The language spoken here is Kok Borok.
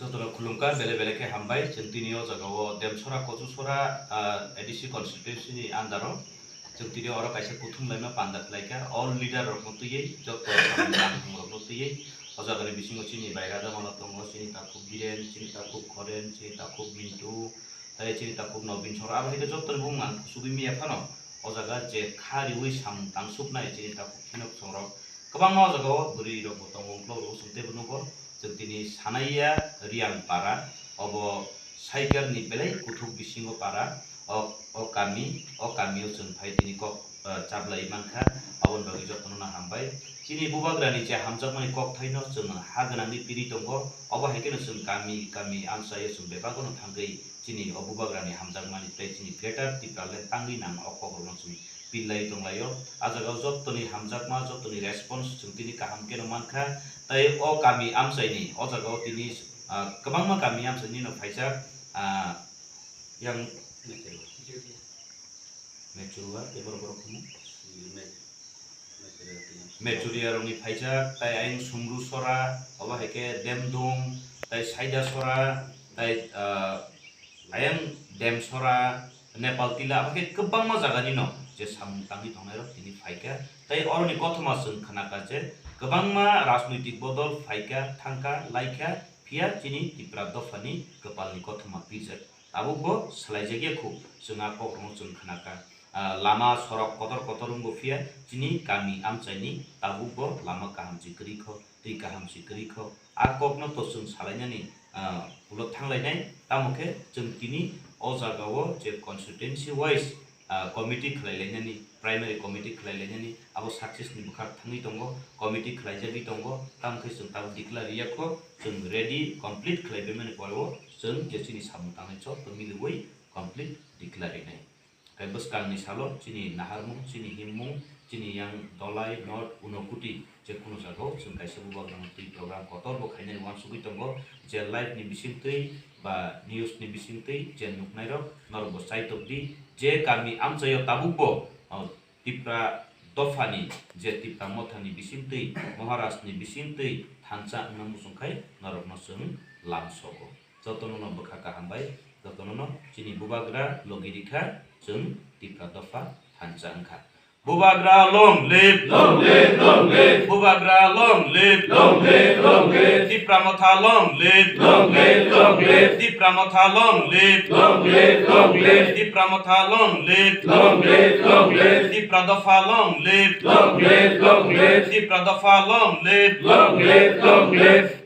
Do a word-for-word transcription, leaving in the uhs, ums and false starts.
Jotono khulumkha, bele bele khe hambai. Chwng tini o jaga o Demsora, Kochusora, ah, A D C constituency ni under o chwng tini oro kaisa kuthum laima panda khlai kha. All leader rok no twiwi, joto samung rok no twiwi, o jaga ni bisingo chini bai raja mano tongo, chini takhuk Biren, chini takhuk Khoren, chini takhuk Mintu, tei chini takhuk Nobin Sora, abo hai khe joto ni bumung ang kusugui miya phano o jaga je kha riui samung tang suknai chini takhuk Phinok Songrok. Kwbangma o jaga o bwrwi rok bo tongo, uklok rok bo chwng teibo nugo. Chwng tini Sanaiya Riang para, obo Saikarni belai kuthuk bisingo para, o, o kami, o kamio chwng phai tini kok, eh, chaplai mankha, aboni bagwi jotono no hambai. Chini bubagrani je hamjakmani kokthaino chwng ha gwnangwi piri tongo, obo hai kheno chwng kami, kami amchaio chwng bebak no thangwi chini o bubagrani hamjakmani tei chini Greater Tipraland tangwi nang o kokrokno chwng pillai tonglaio. A jaga o jottoni hamjakma, jottoni response chwng tini kaham kheno mankha. Tei o kami amchaini o jaga o tini, ah, kwbangma kami amchaini no phaijak, ah, yang Mechurua, tei borok borok khumu? Mechuria rokni phaijak, tei ayang Sumru Sora, obo hai khe Demdung, tei Saida Sora, tei, ah, ayang Demsora, Nepal Tila, abo khe kwbangma jagani no je samung tangwi tongnai rok tini phaikha. Tei oroni kothoma chwng khnakha je kwbangma rajnoitik bodol phaikha, thangkha, laikha, phiya chini Tipra dophani kwpalni kothoma pirjak. Tabukbo swlaijakya khu, chwng a kokrokno chwng khnakha. Ah, lama sorok kotor kotor wngbo phiya chini kami amchaini tabukbo lama kaham se kwrwi kho, twi kaham se kwrwi kho. A kokno to chwng salainani, ah, ulo thanglainai, tamo khe chwng tini o jagao je constituency wise, ah, committee khlailainani, primary committee khlailainani, abo success ni bwkhak thangwi tongo, committee khlaijagwi tongo, tamo khe chwng tabuk declare riyakho, chwng ready complete khlaibaimani poreo chwng je chini samung tangnai chwng to miliwi complete declare rinai. Tei bwskangni salo chini naharmung, chini himmung, chini yang Dolai, North, Unokoti, je kunu jagao chwng kaisa bubagrano twi program kotorbo khainani uansugwi tongo, je live ni bisingtwi ba news ni bisingtwi je nuknairok norokbo chaitok di, je kami amchaio tabukbo, o, Tipra dophani, je Tipra mothani bisingtwi, Maharaj ni bisingtwi thansa wngna muchungkhai norokno chwng lamsogo. Jotono no bwkha kaham bai, jotono no chini bubagra logi rikha, chwng Tipra dopha thansa wngkha. Bubagra long live! Long live, long live! Bubagra long live! Long live, long live! Tipra motha long live! Long live, long live! Tipra motha long live! Long live, long live! Tipra motha long live! Long live, long live! Tipra dopha long live! Long live, long live! Tipra dopha long live! Long live, long live!